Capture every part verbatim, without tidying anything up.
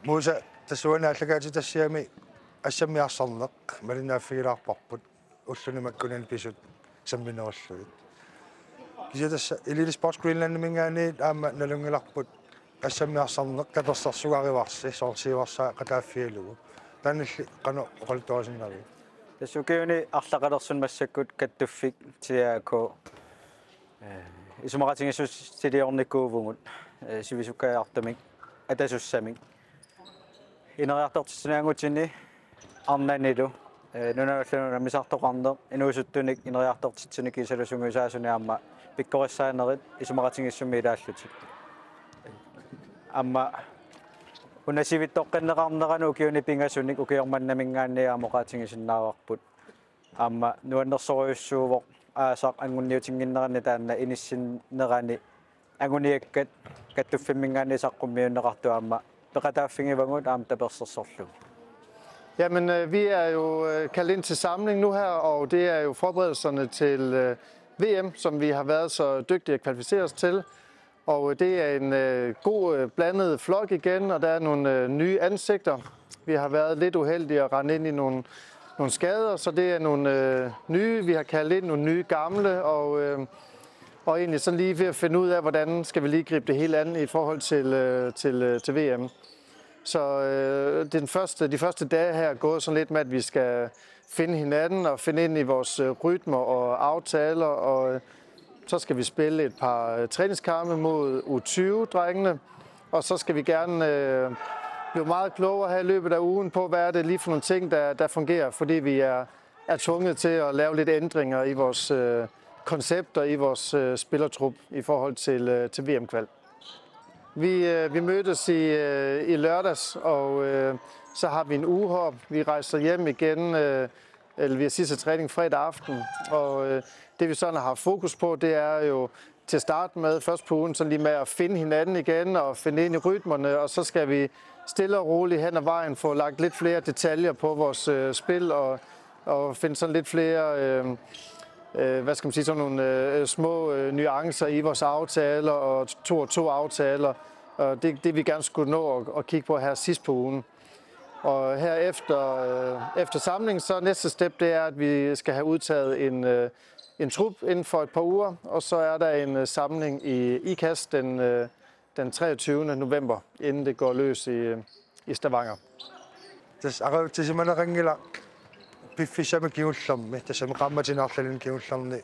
Muusa, tassuuna aallakaatitassiami assammiarsarneq malinnaaffigilaarparput ulluni makkunani pisut samminerullugit. Kisianni tassa Elite Sports Greenlandiminngaanniit aamma nalunngilarput assammiarsarneq tapersersugaarivarsi soorlu siuarsaaqataaffigalugu. Taannali qanoq oqaluttuarisinnaavigit? Tassa ukiuni arlaqalersuni massakkut kattuffik T A K, eh, isumaqatigiissutiliornikuuvugut, eh, sivisukkajaartumik atasussamik. Ineriartortitsineq angutini arnanilu, eh, nunanut allanut unammisartoqarneq, inuusuttunik ineriartortitsineq kiisalu sungiusaasunik aamma pikkorissaanerit isumaqatigiissummi ilaallutik. Aamma una sivitsoqqinneqarnerani ukiuni pingasunik ukioq mannaminngaanniit aamma oqaatigisinnaavarput. Aamma nuannersorujussuuvoq aasaq anguniutinnginnerani taanna inissinnerani anguniakkat kattuffimminngaanniit saqqummiunneqartut aamma peqataaffigivagut aamma tapersersorlugu. Jamen, øh, vi er jo øh, kaldt ind til samling nu her, og det er jo forberedelserne til øh, V M, som vi har været så dygtige at kvalificere os til. Og øh, det er en øh, god øh, blandet flok igen, og der er nogle øh, nye ansigter. Vi har været lidt uheldige at rende ind i nogle, nogle skader, så det er nogle øh, nye, vi har kaldt ind, nogle nye gamle, og, øh, og egentlig sådan lige ved at finde ud af, hvordan skal vi lige gribe det hele an i forhold til, øh, til, øh, til V M. Så øh, den første, de første dage her er gået sådan lidt med, at vi skal finde hinanden og finde ind i vores øh, rytmer og aftaler, og øh, så skal vi spille et par øh, træningskampe mod U tyve-drengene, og så skal vi gerne øh, blive meget klogere her i løbet af ugen på, hvad er det lige for nogle ting, der, der fungerer, fordi vi er, er tvunget til at lave lidt ændringer i vores øh, koncepter i vores øh, spillertrup i forhold til, øh, til V M-kval. Vi, øh, vi mødtes i, øh, i lørdags, og øh, så har vi en uge her. Vi rejser hjem igen, øh, eller vi har sidste træning fredag aften, og øh, det vi sådan har fokus på, det er jo til at starte med, først på ugen, sådan lige med at finde hinanden igen og finde ind i rytmerne, og så skal vi stille og roligt hen ad vejen få lagt lidt flere detaljer på vores øh, spil og, og finde sådan lidt flere øh, øh, hvad skal man sige, sådan nogle øh, små øh, nuancer i vores aftaler og to og to aftaler. Og det, det vi gerne skulle nå at, at kigge på her sidst på ugen. Og her efter, øh, efter samlingen, så næste step, det er, at vi skal have udtaget en, øh, en trup inden for et par uger, og så er der en øh, samling i IKAST den, øh, den treogtyvende november, inden det går løs i, øh, i Stavanger. Tassa aqagutsisimaneqanngilaq piffissami kingullermi, tassami qaammatini arlalinni kingullerni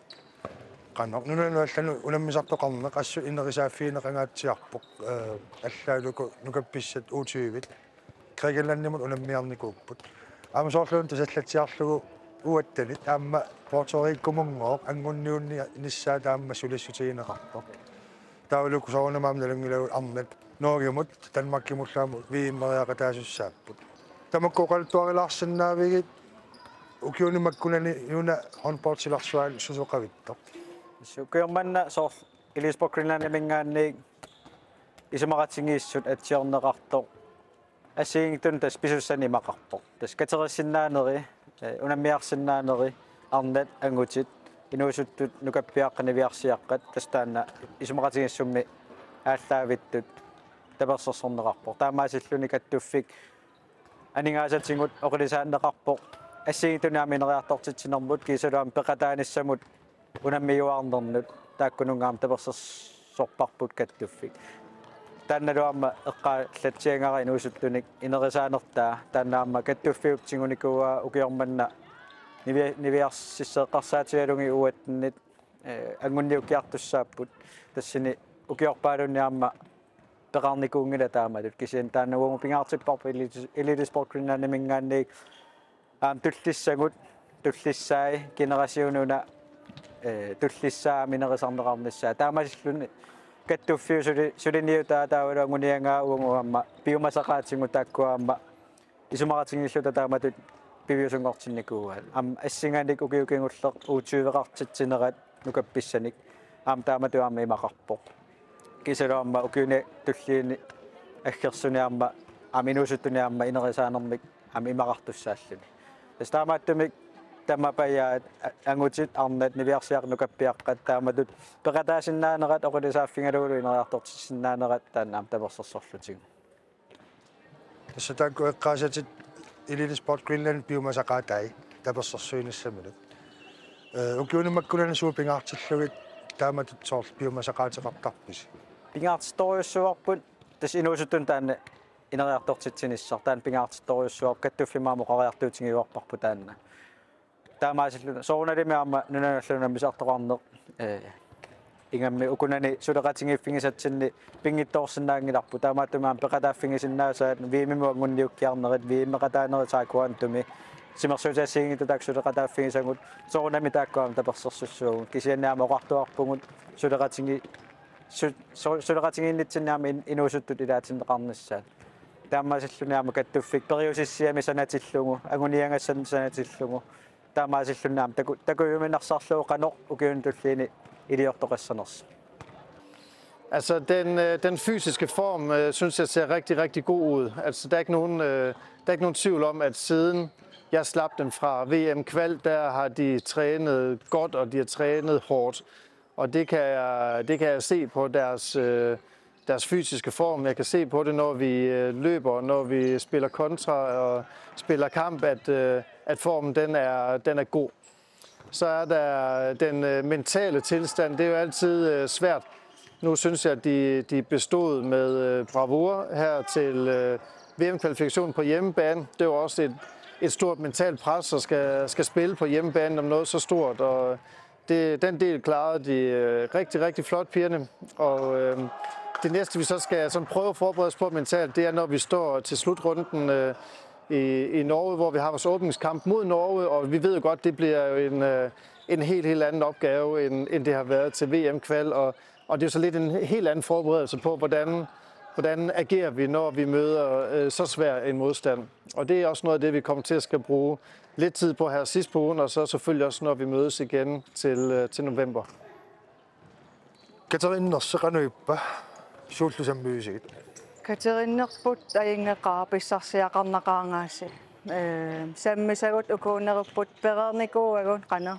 qanoq nunanut allanut unammisartoqarneq assut inerisaaffigineqangaatsiarpoq, eh, allaaluku nukappissat U tyve-t Grækenlandimut unammiarnikuupput. Aamma soorluuna tasallatsiarlugu uattanit aamma Puerto Rico-munngooq anguniunnissaa taama sulissutigineqarpoq. Taavalu soorunami aamma nalunngilagut arnat Norgemut Danmarkimullu aamma V M-eriaqataasussaapput. Tamakku oqaluttuarilaarsinnaavigit ukiuni makkunani una håndboldsilarsuaani susoqavittoq? Ukioq manna soorlu Elite Sports Greenlandiminngaanniit isumaqatigiissut atsiorneqartoq assigiinngitsunik tassa pisussanik imaqarpoq. Tassa katerissinnaanerit, eh, unammiarsinnaaneri, arnat, angutit, inuusuttut nukappiaqqat niviarsiaqqat, tassa taanna isumaqatigiissummi aallaavittut tapersersorneqarpoq. Taamaasilluni kattuffik aningaasatigut oqilisaanneqarpoq assigiinngitsunik aamma ineriartortitsinermut kiisalu aamma peqataanissamut unammiuaarnernut taakkununnga aamma tapersersorparput kattuffik. Taannalu aamma eqqaallatsiagara inuusuttunik inerisaanertaa, taanna aamma kattuffiup tigunikuuaa. Ukioq manna nivi-, niviarsisseeqqarsaatigalugit uattanit, eh, anguniukkiartussaapput. Tassani ukiorpaalunni aamma peqarnikuunngilaq taamatut. Kisianni taanna uagut pingaartipparput Elite, Elite Sports Greenlandiminngaanniit aamma tullissagut, tullissaat, generation una, eh, tullissaat aamma inerisarneqarnissaat. Taamaasilluni kattuffiup suli-, suliniutaa taavalu anguniagaa uagut aamma piumasaqaatigut, taakkua aamma isumaqatigiilluta taamatut piviusunngortinnikuuaat. Aamma assinganik ukioq kingulleq U tyve-qartitsinerat nukappissanik aamma taamatut aamma imaqarpoq. Kiisalu aamma ukiuni tulliini aggersuni aamma, aamma inuusuttunik aamma inerisaanermik aamma imaqartussaalluni. Tassa taamaattumik tamapajaat a-, angutit, arnat, niviarsiaqqat, nukappiaqqat taamatut peqataasinnaanerat oqilisaaffigalugulu ineriartortissinnaanerat taanna aamma tapersersorlutigu. Tassa taakku eqqaasatit Elite Sport Greenland piumasaqaatai tapersersuinissaminut. Eh, ukiuni makkunani suut pingaartillugit taamatut soorlu piumasaqaateqartarpisi? Pingaartittorujussuuarput tassa inuusuttut taanna ineriartortitsinissaq taanna pingaartittorujussuuarput kattuffimmut aamma oqariartuutigiuarparput taanna. Taamaasilluni soorunalimi aamma nunanut allanut unammisartoqarneq, eh, ingammik ukunani suleqatigiiffigisatsinni pinngitsoorsinnaanngilarput. Taamaattumik aamma peqataaffigisinnaasaat V M-imut anguniukkiarnerit, V M-eqataanerit taekwondomi, timersuutit assigiinngitsut taakku suleqataaffigisagut, soorunami taakku aamma tapersersussaagut. Kisianni aamma oqartuarpugut suleqatigi-, su-, su-, suleqatigiinnitsinni aamma in-, inuusuttut ilaatinneqarnissaat. Taamaasilluni aamma kattuffik periusissiami sanatillugu, anguniagassat sanatillugu. Taamaasilluni aamma taku-, takujuminarsarlugu qanoq ukiuni tulliini iliortoqassanersoq. Altså, den, øh, den fysiske form, øh, synes jeg ser rigtig, rigtig god ud. Altså, der er ikke nogen, øh, der er ikke nogen tvivl om, at siden jeg slap dem fra V M-kval, der har de trænet godt, og de har trænet hårdt. Og det kan jeg, det kan jeg se på deres, øh, deres fysiske form. Jeg kan se på det, når vi, øh, løber, når vi spiller kontra og spiller kamp, at, øh, at formen den er, den er god. Så er der den, øh, mentale tilstand. Det er jo altid, øh, svært. Nu synes jeg, at de, de bestod med, øh, bravur her til, øh, V M-kvalifikationen på hjemmebane. Det var også et, et stort mentalt pres at skal, skal spille på hjemmebane om noget så stort, og det, den del klarede de, øh, rigtig, rigtig flot, pigerne. Og, øh, det næste, vi så skal sådan prøve at forberede os på mentalt, det er, når vi står til slutrunden, øh, i, i Norge, hvor vi har vores åbningskamp mod Norge, og vi ved jo godt, det bliver jo en, øh, en helt, helt anden opgave, end, end det har været til V M-kval, og, og det er jo så lidt en helt anden forberedelse på, hvordan, hvordan agerer vi, når vi møder, øh, så svær en modstand. Og det er også noget af det, vi kommer til at skal bruge lidt tid på her sidst på ugen, og så selvfølgelig også, når vi mødes igen til, øh, til november. Katerinnersi qanoq ippa, suullu sammivisigit? Katerinnerput ajunngilaq pissarsiaqarnaqaarngaassi. Ee, sammisagut ukuunerupput, pereernikuuagut qanoq.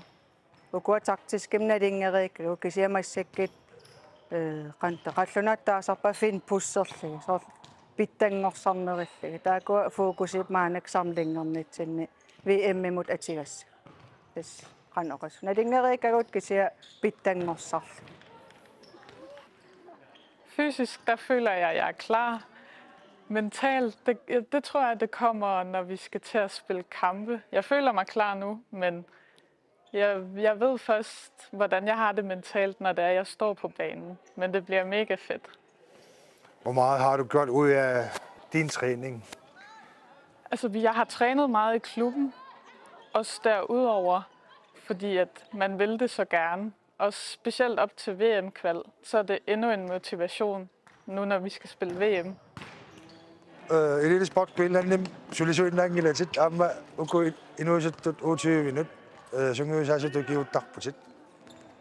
Ukua taktiskimik nalunngereerikkagut kisianni massakkut, ee, qanoq qallunaatut taasarpaat finpudserlugit, soorlu pitsanngorsarnerullugu. Taakkua fokusi maannakkut samlinngernitsinni V M-imut atugassat. Tassa qanoq oqassaanga. Nalunngereerikkagut kisianni pitsanngorsarlugit. Fysisk, der føler jeg, at jeg er klar. Mentalt, det, det tror jeg, det kommer, når vi skal til at spille kampe. Jeg føler mig klar nu, men jeg, jeg ved først, hvordan jeg har det mentalt, når det er, jeg står på banen. Men det bliver mega fedt. Hvor meget har du gjort ud af din træning? Altså, vi- jeg har trænet meget i klubben, også derudover, fordi at man vil det så gerne. Og specielt op til V M-kval, så er det endnu en motivation, nu når vi skal spille V M. Eh, Elite Sport Greenlandimi sulisuinnaanngilatit aamma uku inuusuttut U tyve-nut, eh, sungiusaasutut ukiuttarputit.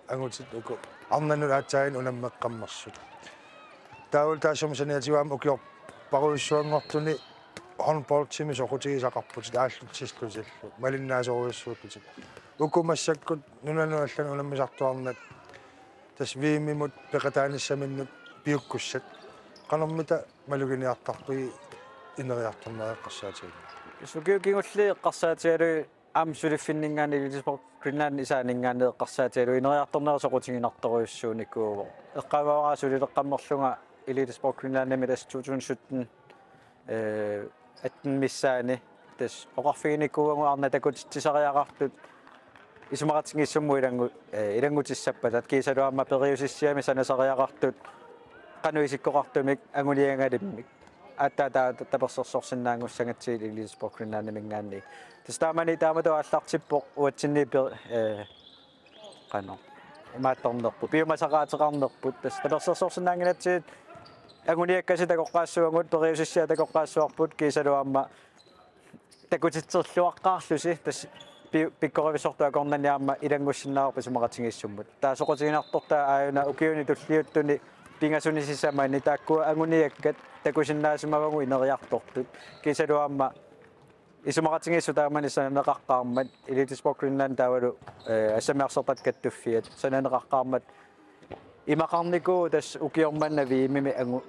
Angutit uku arnanut aatsaat unammeqqammersut. Taavalu taassuma saniatigut aamma ukiorparujussuanngortuni håndboldimi soqutigisaqarputit aallutillutillu malinnaasorujussuullutit. Uku massakkut nunanut allanut unammisartuarnat tassa V M-imut peqataanissaminnut piukkussat. Qanormita maluginiartarpigit ineriartorneq eqqarsaatigalugu? Tassa ukiut kingulliit eqqarsaatigalugit aamma suliffinninngaanniit Elite Sport Greenland isaaninngaanniit eqqarsaatigalugit ineriartornera soqutiginartorujussuunikuuvoq. Eqqaavara sulileqqammerlunga Elite Sport Greenlandimi tassa to tusind sytten, eh, atten missaani tassa oqarfiginikuuagut arnat takutitsisariaqartut isumaqatigiissummut ilanngu-, eh, ilanngutissappata kiisalu aamma periusissiami sanasariaqartut qanoq isikkoqartumik anguniagalimmik. Aatsaat taava tapersersorsinnaanngussagatsigit Elite Sport Greenlandiminngaanniit. Tassa taamani taamatut aallartippoq uatsinniit per-, eh, qanoq imaattornerput, piumasaqaateqarnerput, tassa tapersersorsinnaanngilatsigit anguniakkasi takoqqaassuagut, periusissiat takoqqaassuarput, kiisalu aamma takutitserluaqqaarlusi, tassa pi-, pikkorivissortut akornanni aamma ilanngussinnaavarput isumaqatigiissummut. Taava soqutiginartortaa aajuna ukiuni tulliuttuni pingasuni sisamani taakkua anguniakkat takusinnaasimavagut ineriartortut. Kiisalu aamma isumaqatigiissut taamani sananeqaqqaarmat, Elite Sport Greenland taavalu, eh, assammik arsortat kattuffiat sananeqaqqaarmat imaqarnikuuvoq tassa ukioq manna V M-imi angu-,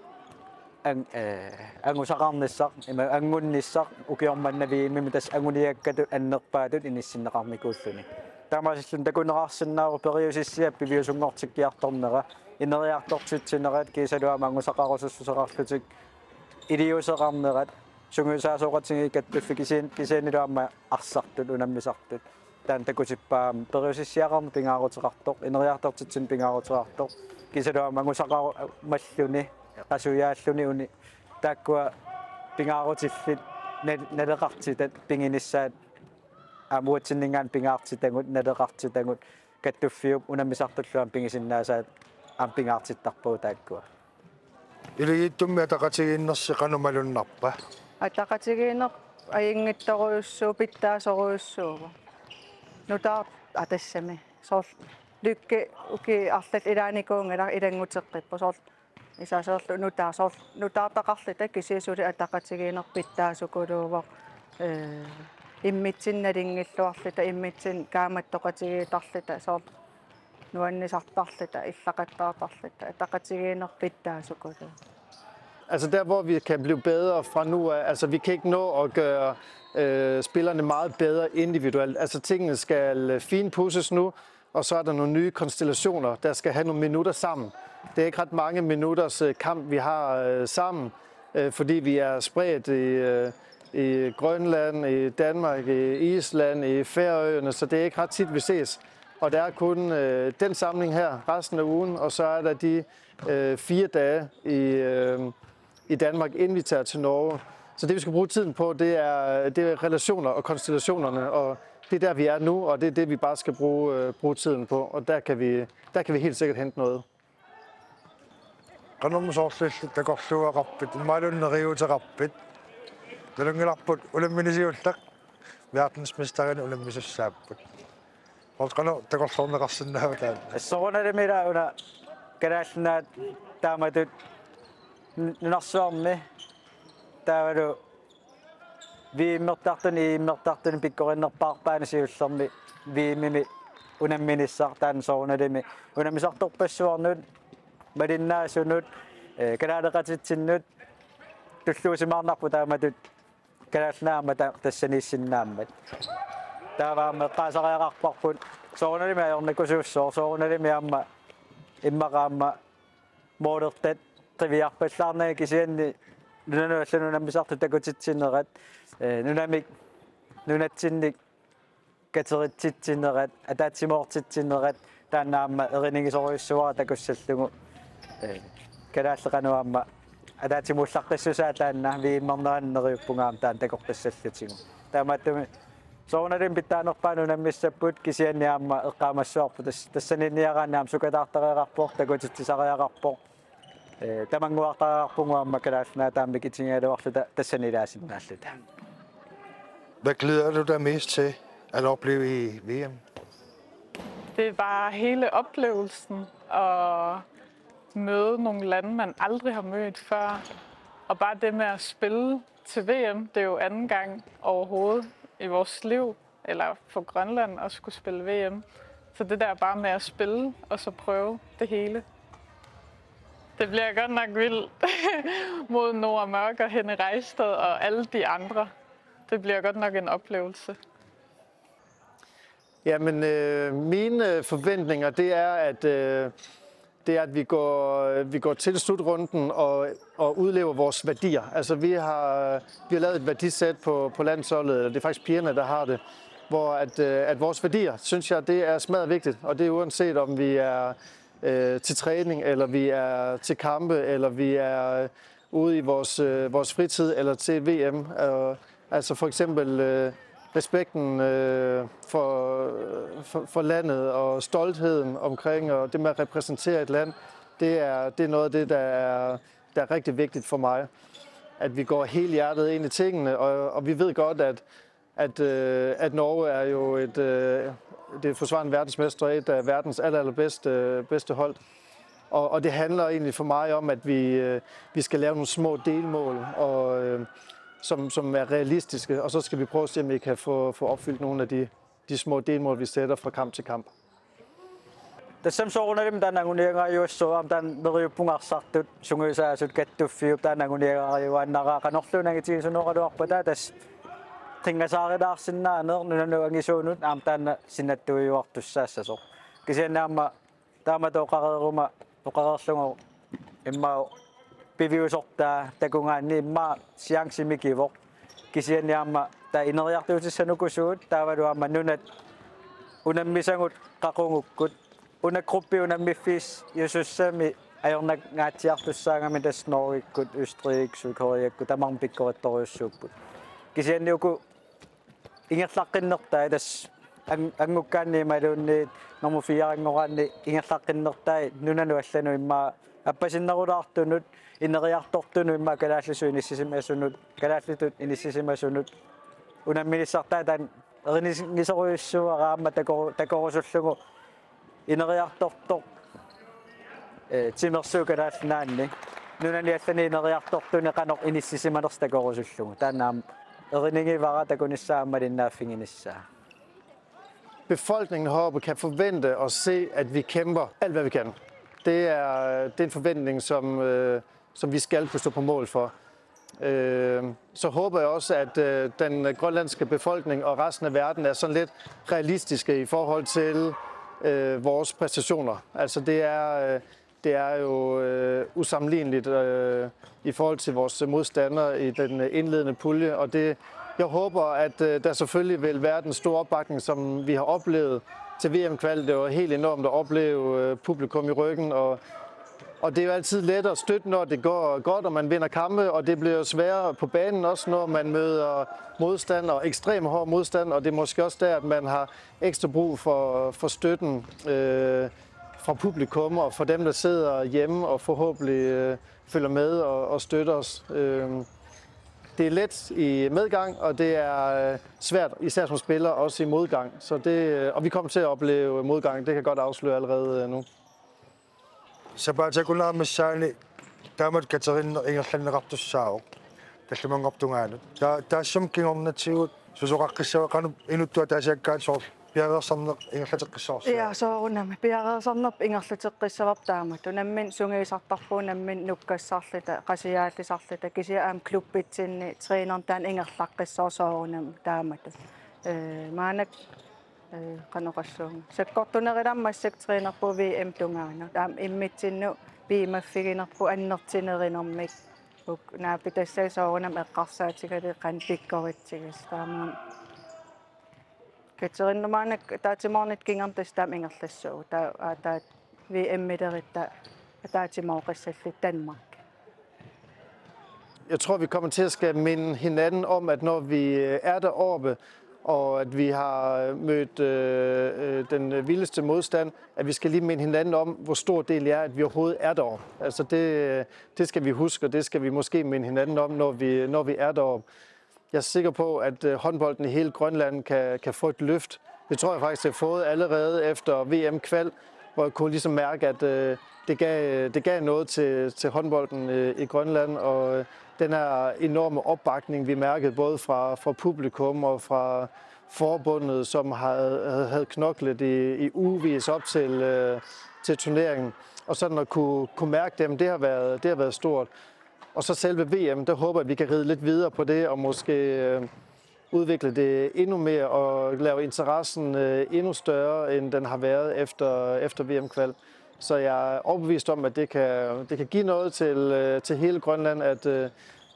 ang-, eh, angusaqarnissaq, ima angunnissaq, ukioq manna V M-imi tassa anguniakkatut annerpaatut inissinneqarnikuulluni. Taamaasilluni takuneqarsinnaavoq periusissiat piviusunngortikkiartornerat, ineriartortitsinerat, kiisalu aamma angusaqarusussuseqarlutik iliuuseqarnerat, sungiusaasoqatigiit kattuffik kisian-, kisiannilu aamma arsartut, unammisartut. Taanna takutippaa aamma periusissiaqarneq pingaaruteqartoq, ineriartortitsineq pingaaruteqartoq, kiisalu aamma angusaqarumalluni, qasujaalluni uni, taakkua pingaarutillit nal-, naleqartitat piginissaat aamma uatsinninngaanniit pingaartitagut, naleqartitagut, kattuffiup unammisartullu aamma pigisinnaasaat aamma pingaartittarpagut taakkua. Ilulissattummi ataqatigiinnersi qanoq malunnarpa? Ataqatigiinneq ajunngitsorujussuuvoq, pitsaasorujussuuvoq. Nutaaq atassami. Soorlu Lykke ukiut arlallit ilaanikuunngilaq, ilannguteqqipput. Soorlu isa soorlu nutaaq, soorlu nutaartaqarluta kisianni suli ataqatigiinneq pitsaasukuluuvoq. Ee, immitsinnut nalinngilluarluta, immitsinnut kaammattoqatigiittarluta, soorlu nuannisartarluta, illaqattaartarluta, ataqatigiinneq pitsaasukuluuvoq. Altså der, hvor vi kan blive bedre fra nu af. Altså, vi kan ikke nå at gøre øh, spillerne meget bedre individuelt. Altså, tingene skal øh, finpudses nu, og så er der nogle nye konstellationer, der skal have nogle minutter sammen. Det er ikke ret mange minutters øh, kamp, vi har øh, sammen, øh, fordi vi er spredt i, øh, i Grønland, i Danmark, i Island, i Færøerne, så det er ikke ret tit, vi ses. Og der er kun øh, den samling her resten af ugen, og så er der de øh, fire dage i, øh, i Danmark, inden vi tager til Norge. Så det, vi skal bruge tiden på, det er, det er relationer og konstellationerne, og det er der, vi er nu, og det er det, vi bare skal bruge, øh, bruge tiden på, og der kan vi, der kan vi helt sikkert hente noget. Qanormi soorlu illit takorluugaqarpit, imaluunniit neriuuteqarpit? Nalunngilarput unamminisiulleq, verdensmesterinik unammisussaapput. Soorlu qanoq takorloorneqarsinnaava taanna? Soorunalimi ila una Kalaallit Nunaat taamatut n-, nunarsuarmi taavalu V M-ertartuni, E M-ertartuni pikkorinnerpaarpaani siullermi V M-imi unamminissaq, taanna soorunalimi unammisartorpassuarnut, malinnaasunut, ee, kalaaleqatitsinnut tulluusimaarnarpoq taamatut Kalaallit Nunaat aamma ta-, tassaniissinnaammat. Taava aamma eqqaasariaqarparput soorunalimi ajornakusuussooq, soorunalimi aamma immaqa aamma målertat qiviarpallaarnagit, kisianni nunanut allanut unammisartut takutitsinerat, ee, nunamik nunatsinnik kateritsitsinerat, ataatsimoortitsinerat, taanna aamma erinigisorujussuuara takussallugu, ee, kalaallit qanoq aamma ataatsimuullaqqissusaat taanna V M-ernerani neriuppunga aamma taanna takoqqissallutigu. Taamaattumik soorunalimi pitsaanerpaanut unammissapput, kisianni aamma eqqaamassavarput tas-, tassaniinniaraanni aamma sukataartariaqarpoq, takutitsisariaqarpoq. Ee, tamannguartariaqarpugut aamma Kalaallit Nunaat taama mikitigigaluarluta tassani ilaasinnaalluta. Hvad glæder du dig mest til at opleve i V M? Det er bare hele oplevelsen at møde nogle lande, man aldrig har mødt før. Og bare det med at spille til V M, det er jo anden gang overhovedet i vores liv, eller for Grønland, at skulle spille V M. Så det der bare med at spille, og så prøve det hele. Det bliver godt nok vildt mod Nora Mørk og Henny Reistad og alle de andre. Det bliver godt nok en oplevelse. Jamen, øh, mine øh, forventninger, det er, at, øh, det er, at vi går, vi går til slutrunden og, og udlever vores værdier. Altså, vi har, vi har lavet et værdisæt på, på landsholdet, eller det er faktisk pigerne, der har det, hvor at, øh, at vores værdier, synes jeg, det er smadret vigtigt, og det er uanset, om vi er øh, til træning, eller vi er til kampe, eller vi er ude i vores, øh, vores fritid, eller til V M. Øh, altså for eksempel øh, respekten øh, for, for, for landet og stoltheden omkring, og det med at repræsentere et land, det er, det er noget af det, der er, der er rigtig vigtigt for mig. At vi går helt hjertet ind i tingene, og, og vi ved godt, at, at, øh, at Norge er jo et, øh, det er forsvarende verdensmester, et af verdens aller, allerbedste bedste hold. Og, og det handler egentlig for mig om, at vi, øh, vi skal lave nogle små delmål, og, øh, som, som er realistiske, og så skal vi prøve at se, om vi kan få, få opfyldt nogle af de, de små delmål, vi sætter fra kamp til kamp. Tassami soorunalimi taanna anguniagaajuassooq, aamma taanna neriuppunga arsartut sungiusaasut kattuffiup taanna anguniagaajuaannarpaa, qanorluunniit angitigisunooraluarpata tassa qinngasaarilaarsinnaaneq nunanut angisuunut aamma taanna sinnattuijuartussaassasoq. Kisianni aamma taamatut oqareeruma oqareerlunga immaqa piviusortaa takugaanni immaqa chance mikivoq. Kisianni aamma taava ineriartuutissanukusugut taavalu aamma nunat unammisagut qaqugukkut una gruppi unammiffiusussami ajornangaatsiartussaagami tassa Norgekkut, Østrigikkut, Sydkoreakkut tamarmik pikkorissorujussuupput. Kisianni uku ingerlaqqinnertai tassa an-, angukkaanni imaluunniit nummer fire-nngoraanni ingerlaqqinnertai nunanut allanut immaqa appasinnerulaartunut ineriartortunut immaqa kalaallisut inissisimasunut, kalaallisut inissisimasunut unamminissartaa taanna erinigisorujussuuara aamma tako-, takorusullugu ineriartortoq, eh, timersuut Kalaallit Nunaanni nunani allani ineriartortuni qanoq inissisimanersoq takorusullugu. Taanna aamma erinigivara takunissaa aamma malinnaaffiginissaa. Befolkningen heroppe kan forvente og se, at vi kæmper alt, hvad vi kan. Det er, det er en forventning, som, øh, som vi skal kunne stå på mål for. Øh, så håber jeg også, at øh, den grønlandske befolkning og resten af verden er sådan lidt realistiske i forhold til øh, vores præstationer. Altså det er, øh, det er jo øh, usammenligneligt øh, i forhold til vores modstandere i den øh, indledende pulje, og det, jeg håber, at øh, der selvfølgelig vil være den store opbakning, som vi har oplevet til V M-kval. Det var helt enormt at opleve øh, publikum i ryggen, og, og det er jo altid let at støtte, når det går godt, og man vinder kampe, og det bliver jo sværere på banen også, når man møder modstand og ekstremt hård modstand, og det er måske også der, at man har ekstra brug for, for støtten øh, fra publikum og fra dem, der sidder hjemme og forhåbentlig øh, følger med og, og støtter os. Øh, det er let i medgang, og det er øh, svært, især som spiller, også i modgang. Så det, øh, og vi kommer til at opleve modgang, det kan jeg godt afsløre allerede øh, nu. Sapaatip akunnera missaani taamatut katerinneq ingerlanneqartussaavoq tallimanngortungaanut. Taa-, taassuma kingornatigut susoqaqqissava qanoq inuttut ataasiakkaat soorlu piareersarneq ingerlateqqissavarsi? Ja, soorunami. Piareersarnerput ingerlateqqissavarput taamatut. Nammineq sungiusartarpugut, nammineq nukkassarluta, qasiaallisarluta, kisianni aamma klubbitsinni trænerinik taanna ingerlaqqissaaq soorunami taamatut. Ee, maannakkut ee, qanoq oqassuunga. Sakkortunerulaarama massakkut trænerpugut V M-ip tungaanut. Aamma immitsinnut piumaffiginerput annertinerinermik. Uku naapitassat soorunami eqqarsaatigalugit qanoq pikkoritsigissut. Taamaammat katerinneq maannakkut ataatsimooqarnitta kingorna tassa taama ingerlassaagut. Taava, aa, taava V M-ileritta ataatsimooqqissalluta Danmark. Jeg tror, vi kommer til at skal minde hinanden om, at når vi øh, er deroppe, og at vi har mødt øh, øh, den vildeste modstand, at vi skal lige minde hinanden om, hvor stor det egentlig er, at vi overhovedet er deroppe. Altså det, øh, det skal vi huske, og det skal vi måske minde hinanden om, når vi, når vi er deroppe. Jeg er sikker på, at øh, håndbolden i hele Grønland kan, kan få et løft. Det tror jeg faktisk, det har fået allerede efter V M-kval, hvor jeg kunne ligesom mærke, at øh, det, gav, det gav noget til, til håndbolden øh, i Grønland, og øh, den her enorme opbakning, vi mærkede både fra, fra publikum og fra forbundet, som havde, havde knoklet i, i ugevis op til, øh, til turneringen. Og sådan at kunne, kunne mærke dem, det har, været, det har været stort. Og så selve V M, der håber jeg, at vi kan ride lidt videre på det, og måske øh, udvikle det endnu mere og lave interessen øh, endnu større, end den har været efter, efter V M-kval. Så jeg er overbevist om, at det kan, det kan give noget til, øh, til hele Grønland, at, øh,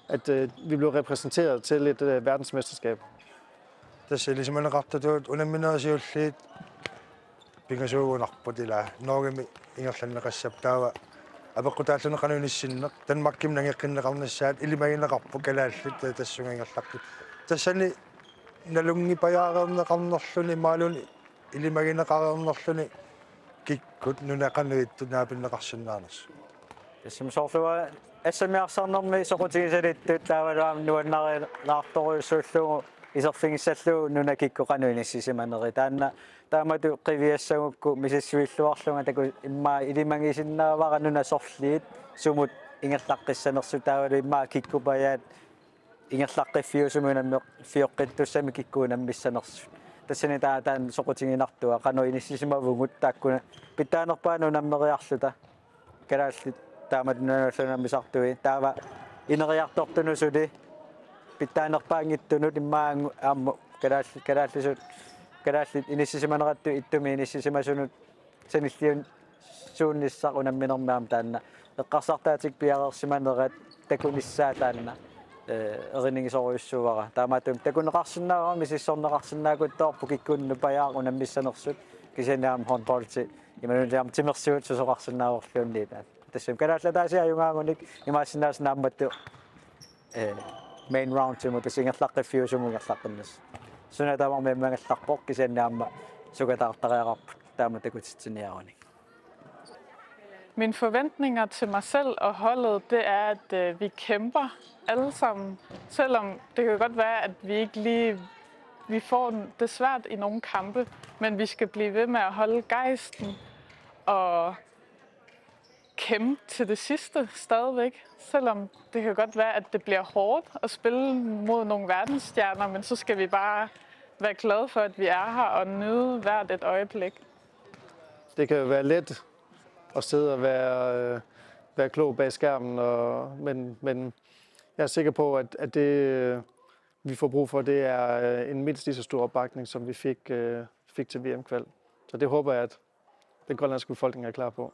at øh, vi bliver repræsenteret til et øh, verdensmesterskab. Tassa ilisimaneqartutut unamminerit siulliit pingasuugunarput, ila Norgemi ingerlanneqassapput, taava apeqqutaalluni qanoq inissinneq, Danmarkimi nangeqqinneqarnissaat ilimagineqarput kalaallit tassunga ingerlaqqit. Tassani nalunngipajaareerneqarnerluni imaluunniit ilimagineqareernerluni kikkut nunat qanoq ittut naapinneqarsinnaanersut? Tassami soorlu assamiarsarnermi soqutigisalittut taavalu aamma nuannarilaartorujussuullugu iserfigissallugu nunat kikkut qanoq inissisimaneri. Taanna taamatut qiviassagukku misissuilluarlunga taku immaqa ilimagisinnaavara nunat sorliit sumut ingerlaqqissanersut taavalu immaqa kikkupajaat ingerlaqqiffiusumik unammiffiuqqittussamik kikkut unammissanersut. Tassani taava taanna soqutiginartua qanoq inissisimavugut taakkua pitsaanerpaanut unammeriarluta. Kalaallit taamatut nunarsuarmi unammisartui. Taava ineriartortunut suli pitsaanerpaanngitsunut immaqa aamma kalaallit, kalaallisut, kalaallit inissisimaneratut ittumik inissisimasunut sanilliunnissaq unamminermi aamma taanna eqqarsartaatikka piareersimanerat takunissaa taanna, eh, erinigisorujussuuara. Taamaattumik takuneqarsinnaagami misissorneqarsinnaakutsoorpoq kikkunnut pajaaq unammissanersut kisianni aamma håndboldi imaluunniit aamma timersuut susoqarsinnaavorluunniit. Tassami kalaallit ataasiakkaat ajugaagunik imaassinnaavoq naammattut, eh, main roundimut tassa ingerlaqqiffiusumut ingerlaqqinnassaq. Suna tamarmi ammangallarpoq kisianni aamma sukataartariaqarput taama takutitsiniarunik. Mine forventninger til mig selv og holdet, det er, at øh, vi kæmper alle sammen. Selvom det kan godt være, at vi ikke lige vi får det svært i nogle kampe, men vi skal blive ved med at holde gejsten og kæmpe til det sidste stadigvæk. Selvom det kan godt være, at det bliver hårdt at spille mod nogle verdensstjerner, men så skal vi bare være glade for, at vi er her og nyde hvert et øjeblik. Det kan jo være let at sidde og være, øh, være klog bag skærmen, og, men, men jeg er sikker på, at, at det, øh, vi får brug for, det er øh, en mindst lige så stor opbakning, som vi fik, øh, fik til V M-kval. Så det håber jeg, at den grønlandske befolkning er klar på.